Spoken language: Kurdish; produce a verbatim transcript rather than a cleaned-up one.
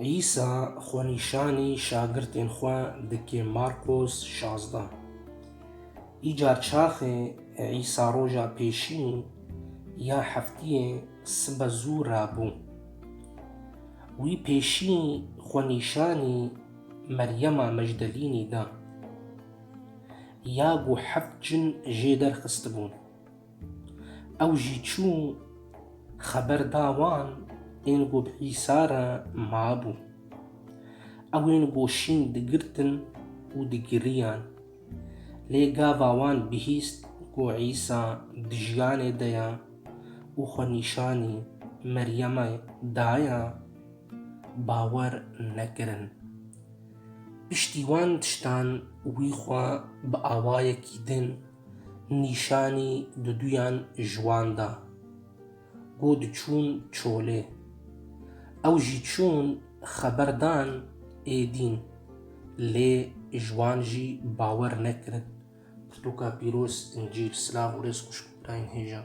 Îsa xwenîşanî şagirtên xwe dike. Marqos şazdeh. Îcar çaxê Îsa roja pêşî ya heftiyê sibe zû rabû. Wî pêşî xwenîşanî Meryema Mejdelînî da, ya ku heft cin jê derxistibûn. Ew jî çû xeber da wan ên ku bi Îsa re mabû. Ew ên ku şîn digirtin û digiriyan. Lê gava wan bihîst ku Îsa di jiyanê de ya û xwe nîşanî Meryemê daya, bawer nekirin. Piştî wan tiştan wî xwe bi awayekî din nîşanî duduyan ji wan da, ku diçûn çolê. Ew jî çûn xeber dan ê dîn, lê ji wan jî bawer nekirin. Pirtûka pîroz, Încîl. Silav û rêz xweşik û birayên hêja.